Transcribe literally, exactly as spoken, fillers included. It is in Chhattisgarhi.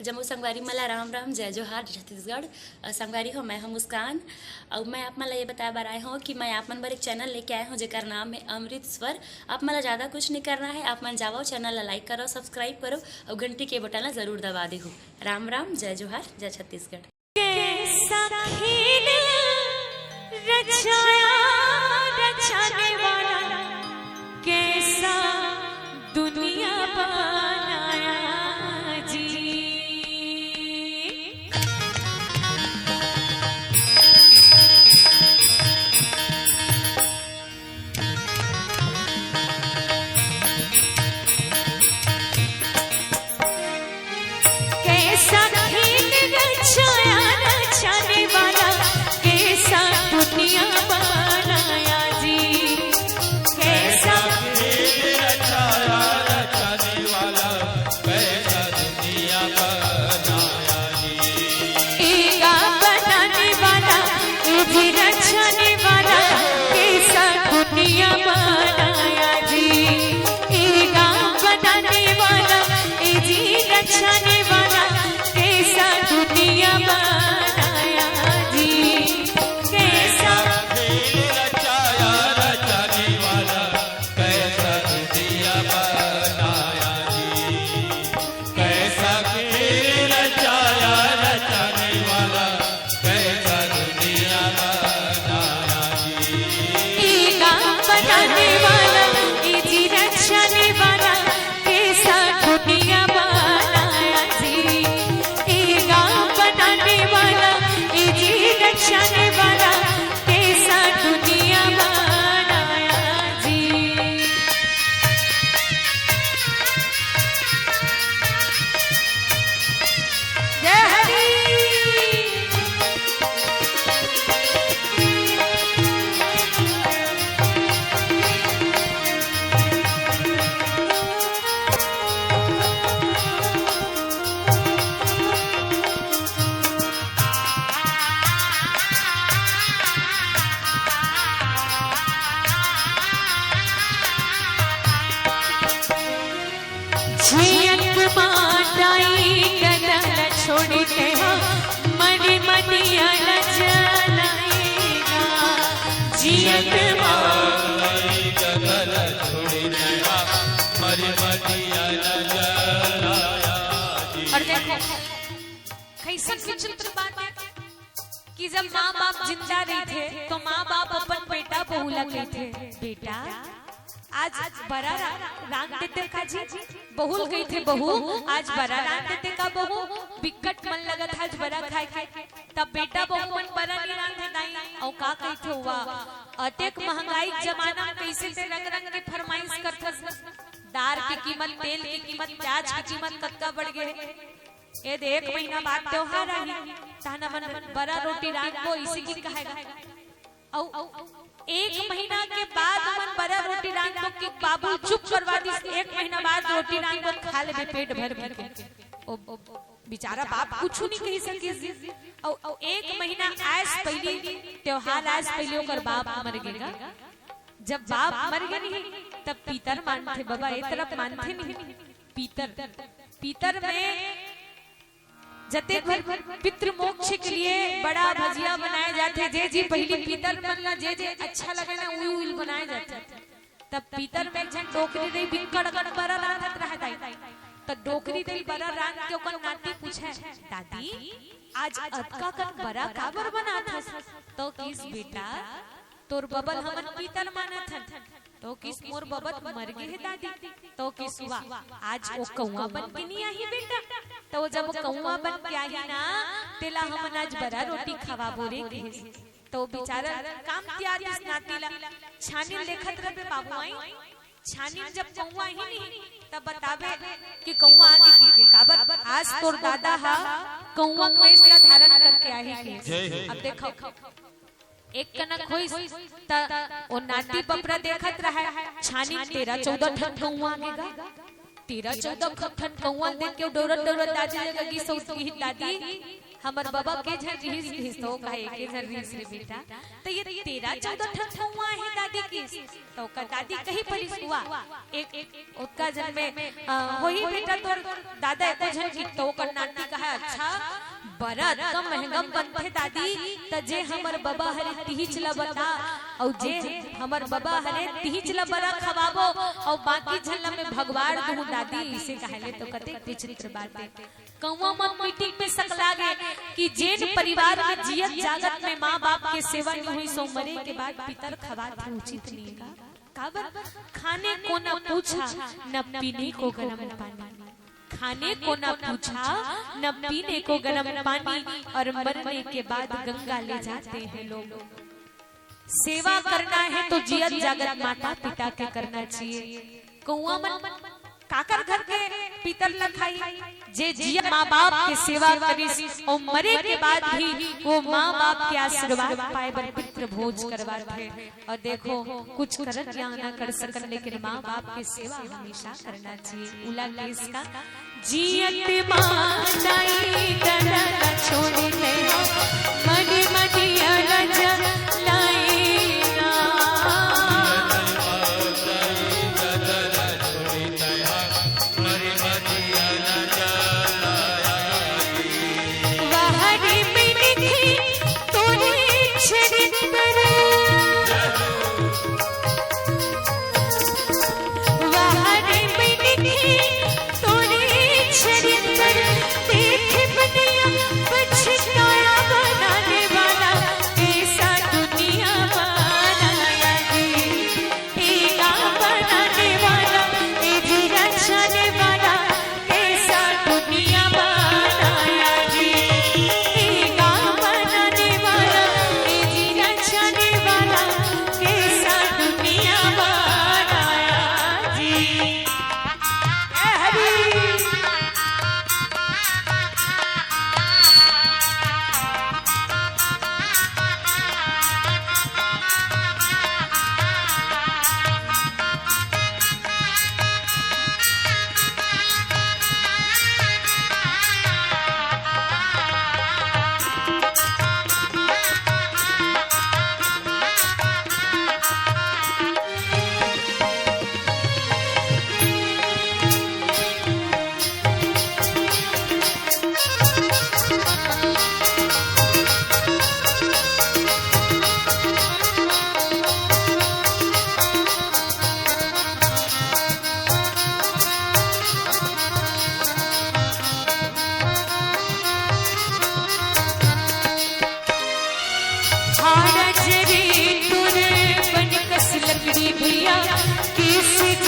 जम्मो संगवारी मन ला राम राम, जय जोहार, जय छत्तीसगढ़। अ, संगवारी हो, मैं हूं मुस्कान। अउ मैं आप मन ला ये बताए बर आए हूं कि मैं आप मन बर एक चैनल लेके आए हूं, जेकर नाम है अमृत स्वर। आप मन ला ज्यादा कुछ नहीं करना है, आप मन जावव, चैनल ला लाइक करव, सब्सक्राइब करव अउ घंटी के बटन ला जरूर दबा देहू। राम राम, जय जोहार, जय छत्तीसगढ़। कैसा खेल रचाया रचाने वाला, कैसा दुनिया बनाया जी। कैसा खेल रचाया रचाने वाला, कैसा दुनिया बनाया जी। कैसा खेल रचाया रचाने वाला, कैसा दुनिया बनाया जी। एगा बनाने वाला, ए जी रचाने वाला, कैसा दुनिया बनाया जी। एगा बनाने वाला, ए जी रचाने वाला, कैसा दुनिया बनाया जी। कैसा कैसा खेल रचाया रचाने वाला, कैसा दुनिया बनाया जी। कैसा खेल रचाया रचाने वाला, कैसा दुनिया बनाया जी। एगा बनाने वाला, ए जी रचाने वाला, कैसा दुनिया बनाया जी। एगा बनाने वाला, ए जी रचाने वाला, कैसा दुनिया बनाया जी। जय हरी। जियत माताई गदल छोड़ के हो, मरी मटिया न जलाएगा। जियत माताई गदल छोड़ के हो, मरी मटिया न जलाया जी। और देखो, कैसन विचित्र बात है कि जब माँ बाप जिंदा रहिथे तो माँ बाप अपन बेटा बहू ला कहिथे, "बेटा, आज बरा रा-, रांध देते का जी?" बहू ल कहिथे, "बहू, आज बरा रांध देते का बहू? बिकट मन लगत हे आज बरा खाए के।" तब बेटा बहू मन बरा नहीं रांधे दाई, अउ का कहिथे हुआ, "अतेक महंगाई के जमाना में कैसे ते रंग रंग के फरमाइश करथस? दार के कीमत, तेल के कीमत, प्याज के कीमत कतका बढ़ गे हे।" ए दे, एक महीना बाद त्योहार आही, तहन हमन बरा रोटी रांधबो, इसी की कहेगा। अउ एक महीना के बाद हमन बरा रोटी रांधबो कि बाबू चुप करवा दिस, एक महीना बाद रोटी रांधबो, खा लेबे पेट भर के। ओ बेचारा बाप कुछु नहीं कहि सकिस। अउ एक महीना आयस पहिली, त्योहार आयस पहिली ओकर बाप मर गेगा। जब बाप मर गे नहीं, तब पितर मानथे, बाबा ए तरफ मानथे नहीं। पितर, पितर में जतेक भर पितृ मोक्ष के लिए बड़ा भजिया बनाए जाथे, जे जी पहिली पितर मन ला जे जे अच्छा लगे ना, उही उही बनाए जाथे। तब पितर में एक झन डोकरी रही, बिक्कट अकन बरा रांधत रहे दाई। त डोकरी दे ल बरा रांध के ओकर नाती पूछे, "दादी, आज अतका कन बरा काबर बनात हस?" तो किस, "बेटा, तोर बबा ल हमन पितर मानत हन।" तो किस, "मोर बबा त मर गे हे दादी।" तो किस, "वाह, आज ओ कौआ बन के नहीं आही बेटा, तो जब ओ कौआ बन के आही ना, तेला हमन आज बरा रोटी खवाबो रे," कहिस। तो बेचारा काम त्याग दिस नाती ला, छानिन देखत रहिबे बाबू आई, छानिन जब कौआ ही नहीं, तब बताबे कि कौआ आगे की के, "काबर आज तोर दादा हा कौआ के वेश ला धारण करके आही के।" अब देखो, एक कनक होइस, त ओ नाती बपरा देखत रहय, छानिन तेरह चौदह ठन कौआ आगे गा। तेरह चौदह ठन कौआ देख के डौरत डौरत दादी लगे गिस अउ किहिस, "दादी, हमर बबा के झन रिहिस?" किहिस, "तो का एके झन रिहिस रे बेटा।" "त ये तेरह चौदह ठन कौआ हे दादी," किहिस। त ओकर दादी कहि परिस, "हुआ, एक, एक ओतका झन में, अ, होही बेटा तोर दादा एको झन किहिस।" त ओकर नाती कहे, "अच्छा, बरा अतका महंगा बनथे दादी, त जे हमर बबा हरे तिहिच ल बता, अउ जे हमर बबा हरे तिहिच ल बरा खवाबो, अउ बाकी झन ल में भगवाड़ दूहूं दादी," अइसे कहले तो कतेक विचित्र बात हे। कौआ मन मीटिंग में सकला गे कि जेन परिवार में जियत जागत में माँ बाप के सेवा नइ होइस, ओ मरे के बाद पितर खवाथे, उचित नइ हे का? काबर? "खाने को न पूछा, न पीने को गरम पानी।" खाने को न पूछा, न पीने को गरम पानी, और मरने के बाद गंगा ले जाते हैं लोग। सेवा करना है तो जियत जागत माता पिता के करना चाहिए। कौआ मन काकर घर के पितर ल खाही? जे जियत माँ बाप के सेवा करिस, अउ मरे के बाद भी वो माँ बाप के आशीर्वाद पाए बर पितृ भोज करवाथे। अउ देखो, कुछ करन या ना कर सकन, लेकिन माँ बाप के सेवा हमेशा करना चाहिए। उला किहिस का, "जियत माँ दाई ददा ला छोड़ दे हो, मनी मनी अलग लाई ना।" वहरे बिनती तोरे चरित्र, वहरे बिनती तोरे चरित्र, देख बनिया पछताया बनाने वाला, ऐसा दुनिया बनाया जी। ए गाँव बनाने वाला, ए जी रचाने वाला, कैसा दुनिया बनाया जी। ए गाँव बनाने वाला, ए जी रचाने वाला, कैसा दुनिया बनाया जी। ए हरी। हाड़ा जरे तोर बन कस लकड़ी भैया, किस